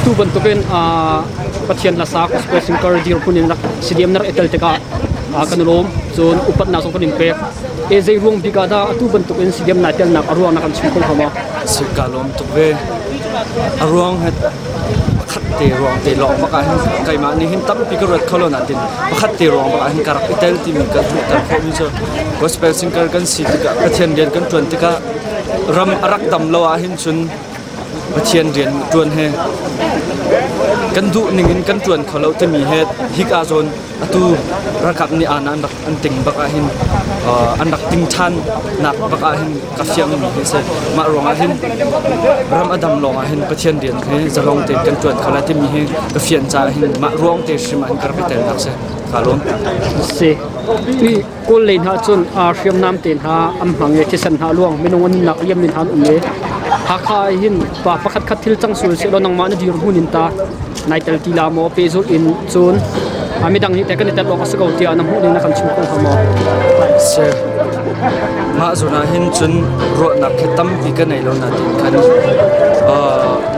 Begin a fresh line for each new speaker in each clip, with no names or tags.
Atu bantukin Pathian hlasa gospel singer dirhmun in rak CDM na rak i tel tikah kan i lawm. Cun upatnak zong kan in pek. E zei ruang bik ah dah atu bantukin CDM nai telnak a ruang na kan chim kho hnga maw?
Si ka lawm tuk ve. A ruang he pakhat te ruang te lawng bak ah hin keimah nih hin tampi ka ruat kho lo nain pakhat te ruang bak ah hin ka rak i tel timi ka hmuhter khawhmi cu gospel singer kan si tikah Pathian rian kan ṭuan tikah ram a rak dam lo ah hin cun Pathian rian ṭuan he kan duh ning in kan ṭuan kho lo timi he hika zawn atu ralkap nih aan an rak an ting bak ah hin an rak ting ṭhan nak bak ah hin ka fiang mi hi si. Mah ruangah hin ram a dam lawng ah hin Pathian rian hi zalong tein kan ṭuan kho lai timi hi ka fian caah hin mah ruang te hrim ah hin ka rak i telnak si. Ka lawm.
Si. Kawl lei hna cun hriamnam te hna an hmang i thisen hna luang minung an nunnak liam min hna an um i Hakha ah hin pa pakhat khat thil cang sul sehlaw nangmah na dirhmun in ta nai tel ti la maw pehzulh in cun midang nih teh kan i tel awk a si ko tiah na hmuh ning na kan chim kho hnga maw?
Si. Mah zawn ah hin cun ruahnak khi tampi ka nei lo nain khan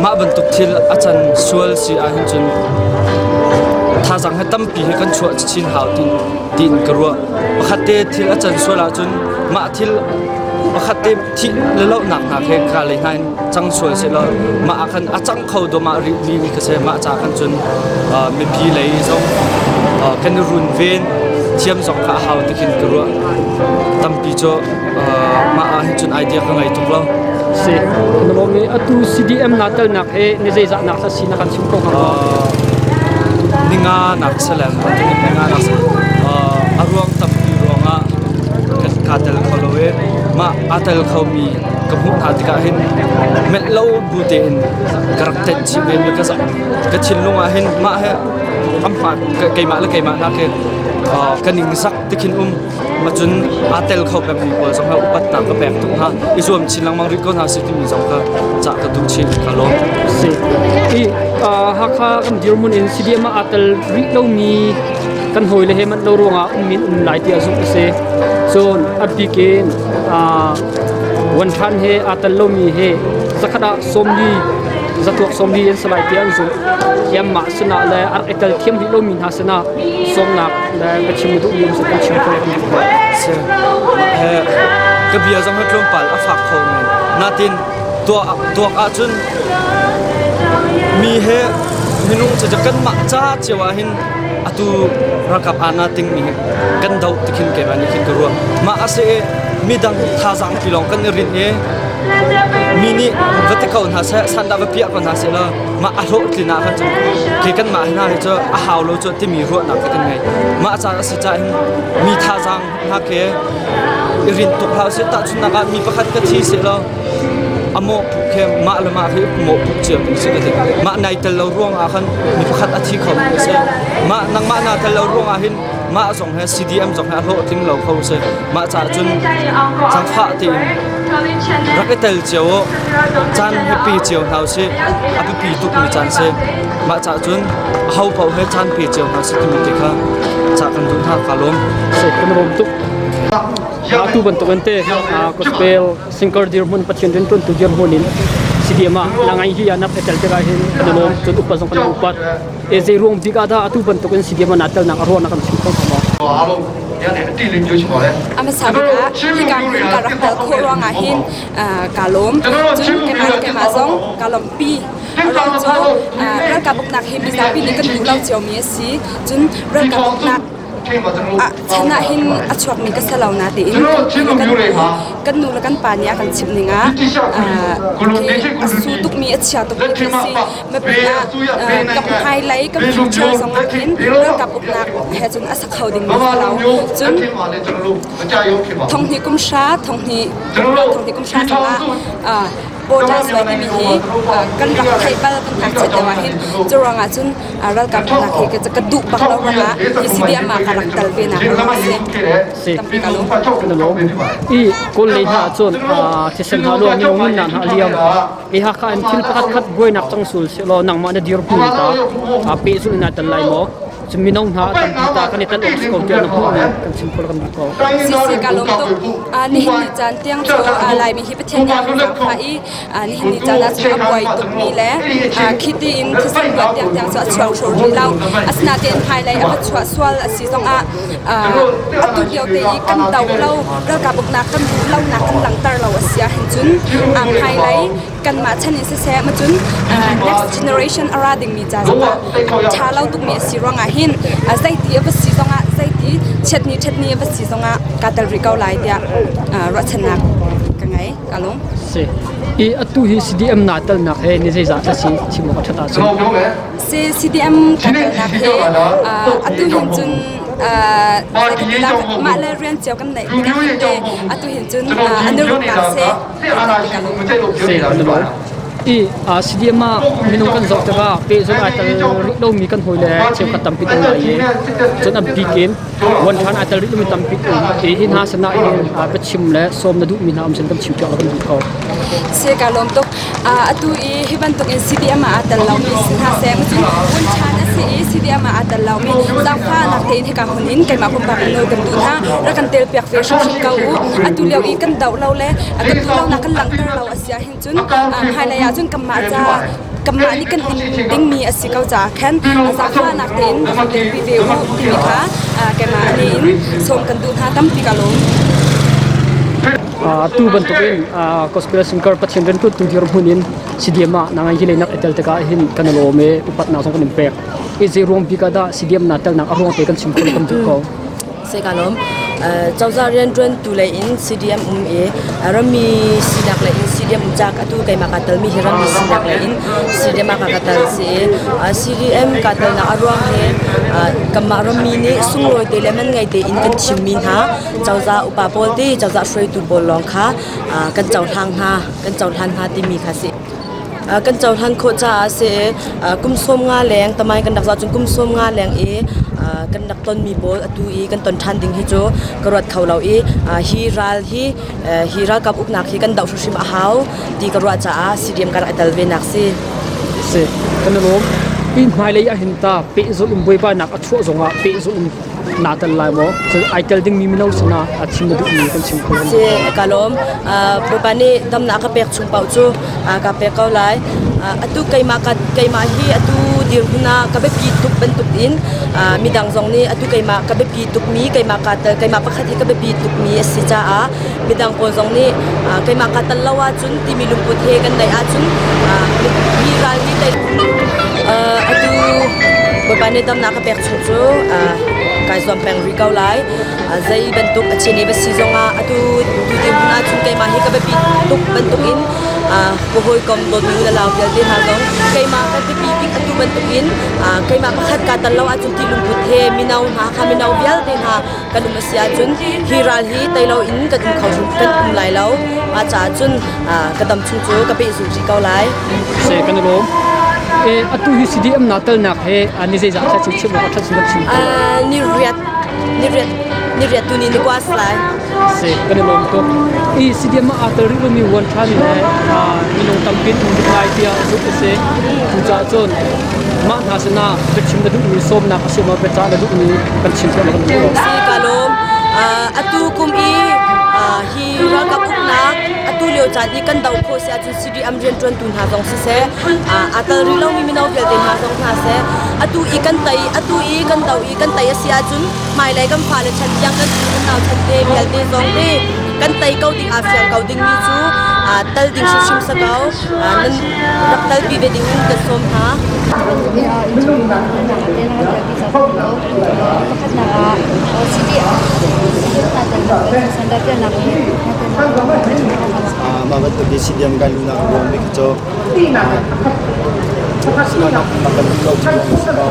mah bantuk thil a can sual si ah hin cun thazaang he tampi hi kan chuah chin hau tin tiin ka ruah. Pakhat te thil a can sual ahcun mah thil pakhat te thih le lohnak hna khi ka lei hna in cang sual sehlaw mah ah khan a cang kho dawmah rih mi kha si mah ca khan cun mipi lei zong kan i runven thiam zong kha a hau ti khin ka ruah. Tampi cu mah ah hin cun idea ka ngei tuk lo.
Si. Na lawm i atu CDM naa telnak hi ni zeizah nak si na kan chim kho hnga maw?
Ninga nak salem ninga nak a ruang tampi ruangah kan kaa tel kho lo i mah aa tel khomi ka hmuh hna tikah hin melh lo bu tein ka rak tenh chih ve mi ka ka thinlung ah hin mah he amhma keimah le keimah nakin ka ningzak tikhin um Macun aa tel kho pengmi pawl zong kha upatnak ka pek tuk hna. I zuam chin lengmang rih ko hna sih timi zong kha cah ka duh chin. Ka lawm.
Si. I Hakha kan dirhmun in CDM ah aa tel rih lomi kan hawile he manh lo ruangah um in um lai tiah zumh a si. Cun a bik in Vuanthan he aa tel lomi he zakhat ah sawmli zatuak sawmli an si lai tiah an zumh. Mah sinah le a rak i tel thiam rih lomi hna sinah sawmnak le ka chim duhmi um kan chim kho ti
Si. He ka bia zong hi tlawmpal a fak kho men. Natin tuah tuak ahcun mi he minung cu kanmah ca cio ah hin atu ralkap ana tingmi hi kan doh ti khin keimah nih khin ka ruah. Mah a si i midang thazaang pi lawng kan i rinh i mi nih va ti ko hna seh sandah va piah ko hna seh law mah a hlawhtlin ah khan cun khi kanmah hna hi cu a hau lo cu timi ruahnak kha kan ngei mah ca a si caah hin mi thazaang hna khi i rin tuk hlah usih tahchunhnak ah mi pakhat ka thi seh law a mawh puk khi mah le mah khi mawh puk cio ding si ka ti mah nai tel lo ruang ah khan mi pakhat a thi kho mi a si mah nangmah naa tel lo ruang ah hin mah zong he CDM zong he a hlawhtling lo kho si mah caah cun zangfah tein rak i tel cio u caan he pe cio hna usih a biapi tukmi caan si mah caah cun aho paoh he caan pe cio hna usih timi te kha ca kan duh hna ka lawm
Si kan lawm tuk. Atu bantuk in te gospel singer dirhmun Pathian riantuantu dirhmun in CDM ah na ngai hi ah nak tel tikah hin kan i lawm cun upa zong kan upat e zei ruang bik ah dah atu bantuk in CDM ah naa telnak a ruahnak kan chim kho hnga maw?
A hmasa bik ah hika hmun ka rak tel khawh ruangah hin kaa lawm. Cun keimah le keimah zong kaa lawmhpi. A ruang cu ralkap uknak hi mizapi nih kan duh lo ciomi a si. Cun ralkap uknak chan ah hin a chuakmi ka si lo na tiin kan nu le kan pa nih a kan chimh ning ah a su tukmi a chia tukmi khi a si. Mipi ah kan hmailei kan future zong ah khin ralkap uknak he cun a sa kho dingmi a si lo. Cun thonghnih kum hra thonghnih thonghnih kum hra zongah border suai timi hi kan rak theih bal kan ngakchiat deuh ah hin cu ruangah cun ralkap uknak hi ka duh bak lo ruangah hi CDM ah ka rak tel ve nak a si. Tampi ka lawm.
Kan lawm. I kawl lei hna cun thisen hna luang minung nunnak hna a liam. I Hakha in thil pakhat khat buainak cang sul sehlaw nangmah na dirhmun ta pehzulh na tel lai maw? Cun mino hna tampi ta kan i tel awk si ko tiah na hmuh ning kan chim kho kan duh ko.
Si ka lawm tuk. Nihin ni caan tiang cu Laimi hi Pathian nih a kan zaangfah i nihin ni caan ah cun a buai tukmi le khiti in thisen luan tiang tiang cu a chuak hraw rih lo. Asinain hmailei a va chuah sual a si zongah atu lio te i kan do lo ralkap uknak kan duh lonak kan langhter lo a si ahhin cun hmailei kanmah chan in siseh macun next generation a ra dingmi ca zongah ṭha lo tukmi a si ruangah hin zeiti a va si zongah zeiti chiatni ṭhatni a va si zongah kaa tel rih ko lai tiah ruahchannak ka ngei ka lung.
Si. I atu hi CDM naa telnak he ni zeizah a si chim awk a ṭhat ahcun?
Si CDM ka telnak he atu hin cun mah le rian cio kan neih tikah te atu hin cun an i ruknak seh.
I CDM ah minung kan zoh tikah pehzulh ai tel rih lomi kan hawi le cheukhat tampi um lai i cun a bik in vuanṭhan ai tel rih lomi tampi um i hi hna sinah hin biachim le sawm na duhmi hna um sin kan chim piak la kan duh ko.
Si ka lawm tuk. Atu i hi bantuk in CDM ah aa tel lomi si hna seh cun vuanṭhan a si i CDM ah aa tel lomi zaangfahnak tein hika hmun in keimah pumpak in nawl kan duh hna. Rak kan tel piak ve hrimhrim ko u. Atu lio i kan doh lo le kan duh lonak kan langhter lo a si ahhin cun hmailei ah cun kanmah ca kanmah nih kan in dingmi a si ko caah khan zaangfahnak tein rak kan telpi ve u timi kha keimah nih in sawm kan duh hna tampi ka lawm.
Tu bantukin gospel singer Pathian rianṭuantu dirhmun in CDM ah nangai hi leinak i tel tikah hin kan i lawm i upatnak zong kan in pek. I zei ruang bik ah dah CDM naa telnak a ruang te kan chim kho kan duh ko.
Se ka lawm. Cozah rianṭuantu lei in CDM um i rammi sinak lei in CDM um caah atu keimah kaa telmi hi rammi sinak lei in CDM ah ka tel si i CDM kaa telnak a ruang hi kanmah rammi nih sunglawi te le man ngei tein kan thimmi hna cozah upa pawl ti cozah hruaitu pawl lawng kha kan cohlang hna kan cohlan hna timi kha si. Kan cohlan khawh caah si kum 50 leng tamai kan rak zoh cun kum 50 leng i kan rak tonmi pawl atu i kan ton ṭhan ding hi cu ka ruat kho lo i hi ral hi hi ralkap uknak hi kan doh hrimhrim a hau ti ka ruah caah CDM kan rak i tel ve nak si.
Si kan i lawm. I hmailei ah hin ta pehzulh in buaibainak a chuah zongah pehzulh in naa tel lai maw? Cun ai tel dingmi mino sinah a chim na duhmi kan chim kho.
Si ka lawm. Bawipa nih damnak ka pek chung paoh cu ka pek ko lai. Atu keimah ka keimah hi atu dirhmun ah ka biapi tuk bantuk in midang zong nih atu keimah ka biapi tukmi keimah ka tel keimah pakhat hi ka biapi tukmi a si caah midang pawl zong nih keimah ka tel lo ahcun timi lungput he kan neih ahcun hi ral hi tei atu Bawipa nih damnak ka pek chung cu kai zuam peng rih ko lai. Zei bantuk a chin i va si zongah atu tu dirhmun ahcun keimah hi ka biapi tuk bantukin ka hawikom dawtmi le lau vialte hna zong keimah ka biapi bik atu bantukin keimah pakhat kaa tel lo ahcun ti lungput he mino hna kha mino vialte hna kan um a si ahcun hi ral hi tei loin kan um kho kan um lai lo. Mah caah cun ka dam chung cu ka pehzulh rih ko lai.
Se kan i lawm. E atu hi CDM na telnak he ni zeizah thla chim chim awk a that chim
Ni riat ni riat ni riat tu ni ni kwa lai.
Se kan i lawm tuk. I CDM ah tel rih lomi wan than le minung tampi um lai tiah zuk a si. Cucaah cun mah hna sinah biachim na duhmi sawmnak a si maw biacah na duhmi kan chim piak kan duh.
Si ka lawm. Atu kum i hi ralkap uknak atu lio caan i kan doh khawh si ahcun CDM rianṭuantu hna zong siseh aa tel rih lomi mino vialte hna zong hna seh atu i kan tei atu i kan do i kan tei a si ahcun hmailei kan fale chan tiang kan kan nau chan te vialte zong te kan tei ko ding aa fiang ko dingmi cu tal ding hrimhrim sa ko nan rak talpi ve ding in kan sawm hna.
Mah bantuk hi CDM kan luhnak a ruang bik cu sinak kan duh lo timi si ko.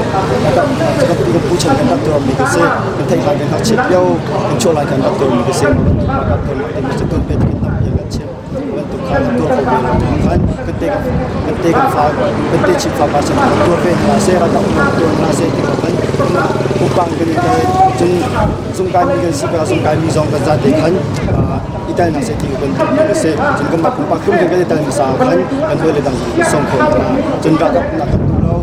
Kan pu chan kan rak tuarmi ka si. Kan theih lai kan ngakchiat lio kan chuah lai kan rak tuarmi ka si. Mah bantuk ralkap tuarnak timi cu tuanbia kan tampi kan chim. Bantuk kha kan tuar kho ve lo khan kan te kan te kan fa kan te chin fa pa chan kan tuar ve hna seh ralkap kan tuar hna seh ti khan pupang kan i tel cun zungkai mi kan si ka zungkai mi zong kan zate khan i tel hna seh ti kan duh mi a si cun kan mah pumpak kum kan i tel hmasa khan kan hawi le dang zong kan sawm khawh hna cun ralkap nak kan duh lo.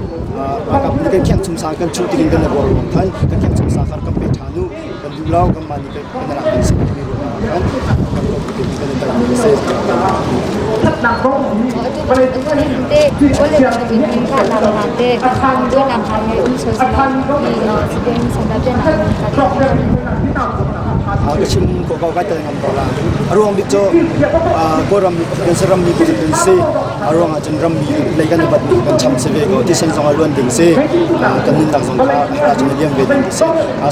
Ralkap nih kan kheng chung sa kan chuh tikin kan ruah ruang khan kan kheng chung sa kha kan pe ṭhan u kan duh lo kanmah nih kan rak kan si mi ruang ah khan kan kan kan kan kan si. Ka chim ko ko kai tel ngam ko la. A ruang bik cu Kawlram kan si rammi pakhat kan si. A ruang ah cun rammi lei kan i bat mi kan cham si ve ko. Thisen zong a luan ding si. Kan nunnak zong kha har cun a liam ve ding si.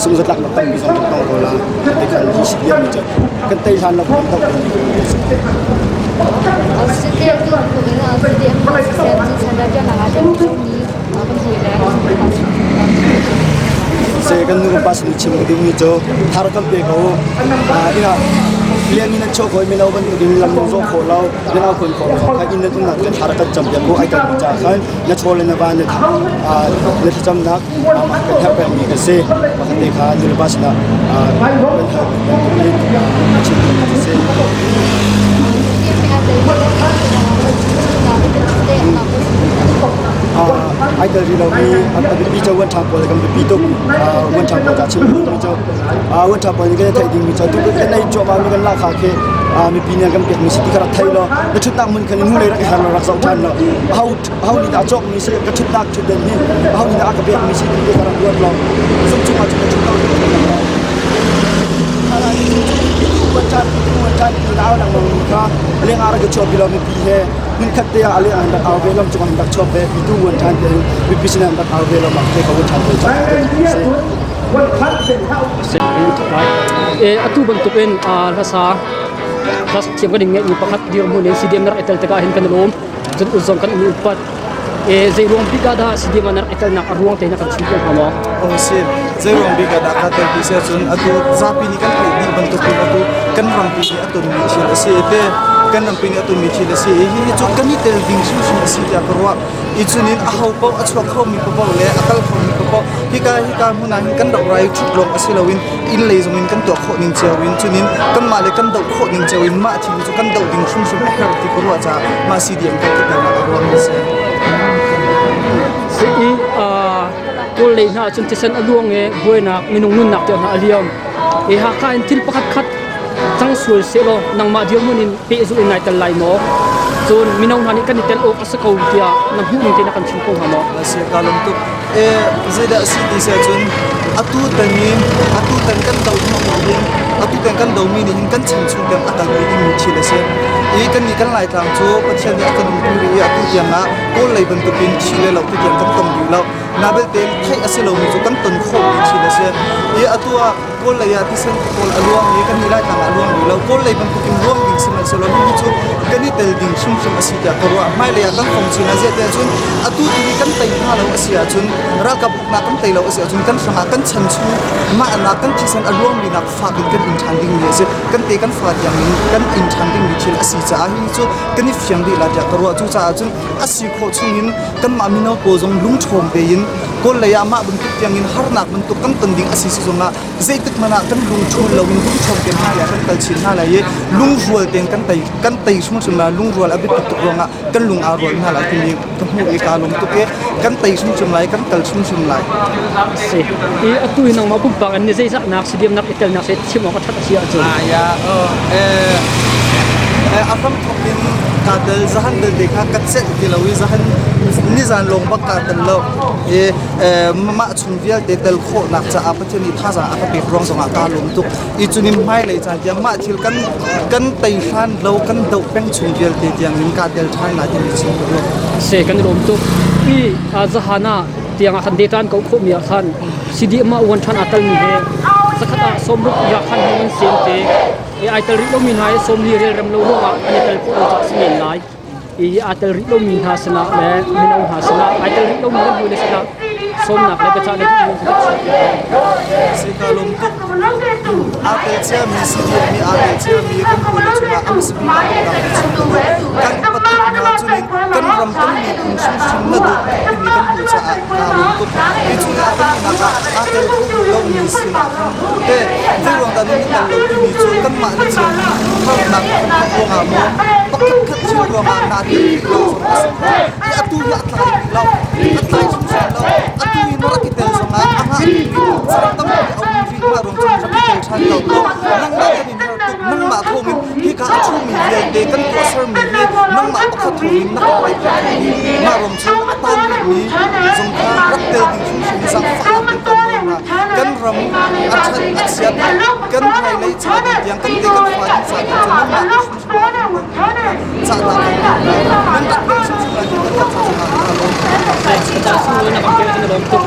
Sungzatlak nak tampi zong kan tong ko la. Te khan hi si liam mi cu kan tei hlan lo kan doh ding mi si. Se kan nu kan pa sin chim ding mi cu thar kan pe ko. Ina lian in an chuah ko mino bantukin lam nan zawh khawh lo nan au khun khawh lo kha inn nan umnak kan thar kan cam piak ko ai kan ca khan na chaw le na van na na thlacamnak kan herh peng mi kan si pakhat te kha nu le pa sinah kan hal bantukin chim mi si. Ai tel rih lomi a biapi cu wan ṭha pawl kan biapi tuk. Wan ṭha pawl ca chim mi cu wan ṭha pawl nih kan theih dingmi cu tu kan ei cuahmah mi kan lahkhah khi mipi nih kan pekmi si ti kha rak thei law na ṭhutnak hmun khan in hnulei rak i her law rak zoh ṭhan law aho aho nih dah a cawkmi si ka ṭhutnak ṭhutden hi aho nih dah a ka pekmi si ti kha rak ruat law zung cungah cun na ṭhut ko leng ah rak i chuahpi law mipi he hmunkhat te ah a leng ah rak au ve lam cungah rak chuak ve pitu wan ṭhan te mipi sin ah rak au ve law mah te ka wan ṭhan te
si. Atu bantuk in hlasa hlasak thiam kan in ngeihmi pakhat dirhmun in CDM na rak i tel tikah hin kan i lawm. Cun uzong kan in upat. Zei ruang bik ah dah CDM ah na rak i telnak a ruang te na kan chim piak hnga maw?
Oh si, zei ruang bik ah dah ka tel ti si ahcun atu zapi nih kan theih dih bantuk in atu kan rampi nih a tonmi thil a si te kan rampi nih a tonmi thil a si i hihi cu kan i tel ding hrimhrim a si tiah ka ruah. I cunin a ho paoh a chuak khomi paoh le a kal khomi paoh hika hika hmun ah hin kan rak rai ṭhut lawng a si loin inn lei zong in kan tuah khawh ning cio in cunin kanmah le kan doh khawh ning cio in mah thil cu kan doh ding hrimhrim a herh ti ka ruah caah mah CDM kan telnak a ruang a si.
Si i kawl lei hna cun thisen a luang i buainak minung nunnak tiang hna a liam. I Hakha in thil pakhat khat cang sual sehlaw nangmah dirhmun in pehzulh in nai tel lai maw? Cun mino hna nih kan i tel awk a si ko tiah na hmuh ning te na kan chim ko hnga maw?
Si ka lung tuk. E zeidah si ti si ahcun atu tan i atu tan kan do mi hin atu tan kan do mi nih hin kan chan chung tiang a kal rih dingmi thil a si. I kan nih kan Laitlang cu Pathian nih a kan umpi rih i atu tiang ah Kawl lei bantukin thi le lo tu tiang kan tong rih lo. Na belte theih a si lomi cu kan ton khawhmi thil a si. I atu ah Kawl lei ah thisen kawl a luang i kan nih Laitlang ah a luang rih lo. Kawl lei bantukin luang ding sihmanhsehlaw hihi cu kan i tel ding hrimhrim a si tiah ka ruah. Hmailei ah kan fong chin ah ziah tiah cun atu tu hi kan tei hna lo a si ahcun ralkap uknak kan tei lo a si ahcun kan hrangah kan chan chung mahnak kan thisen a luangmi nak fak in kan in ṭhan dingmi a si. Kan te kan fa tiang in kan in ṭhan dingmi thil a si caah hihi cu kan i fiang dih la tiah ka ruah. Cucaah cun a si khawh chungin kanmah mino pawl zong lungṭhawng tein Kawl lei ah mah bantuk tiangin harnak bantuk kan ton ding a si si zongah zeitik hmanh ah kan lungṭhawn loin lungṭhawng tein hmai ah kan kal chin hna lai i lungrual tein kan tei kan tei hrimhrim lai. Lungrual a biapit tuk ruangah kan lung aa rual hna lai timi ka hmuh i kaa lung tuk i kan tei hrimhrim lai, kan kal hrimhrim lai.
Si. I atu hi nangmah pumpak in ni zeizah nak CDM nak i telnak se chim awk a ṭhat a si ahcun.
Ah ya a hramthawk in kaa tel zahan belte kha ka celh ti lo i zahan nizan lawng bak kaa tel lo i mah chung vialte tel khawhnak caah Pathian nih thazaang a ka pek ruang zongah kaa lawm tuk i cunin hmailei caan tiang mah thil kan kan tei hlan lo kan doh peng chung vialte tiang in kaa tel ṭhan lai timi chim ka duh.
Se kan i lawm tuk. I zahan ah tiang ah khan detan ko khawhmi ah khan CDM ah uan ṭhan aa telmi he zakhat ah sawmruk rak khan hmang an siam te i ai tel rih lomi hna hi sawmli relrem lo ruangah an i tel khawh lo caah si men lai. I aa tel rih lomi hna sinah le mino hna sinah ai tel rih lomi kan hawile sinah sawmnak le biacah le duhmi kan chim.
Si ka lawm tuk. Aa tel ciami CDM i aa tel ciami kan hawile cungah a hmasa bik ah kan chim ka duh. Kan upat tuk hna cunin kan ram kan miphun hrimhrim na dawt timi kan hmuh caah kaa lawm tuk. Hi chungah kan inak ah aa tel kho rih lomi sinah khan te zeiruang dah nan i tel lo timi cu kanmah le cio nih harnak kan ton ruangah maw pakhat khat thil ruangah naa tel rih lo zong a si kho. Hi atu hi a tlai rih lo. A tlai hrimhrim lo. Caan tampi a um rih mah ruang cun rak i tel ṭhan ko law nangmah kan in herh tuk nangmah thawngin hika a ṭhumi vialte kan tuahsermi hi nangmah pakhat thawngin na kan paih khawh i mah ruang cun a taan rihmi zong kha rak tel ding hrimhrim zaangfahnak in kan nawl hna. Kan ram a ṭhat a chiat kan hmailei ca ding tiang kan te kan fa ding ca ding cu nangmah te hrimhrim cahnak kan hmuh hna. Nan rak tel hrimhrim lai ti kan kan ca cungah kaa lawm.
Ca sunglawi na kan pek kan i lawm tuk.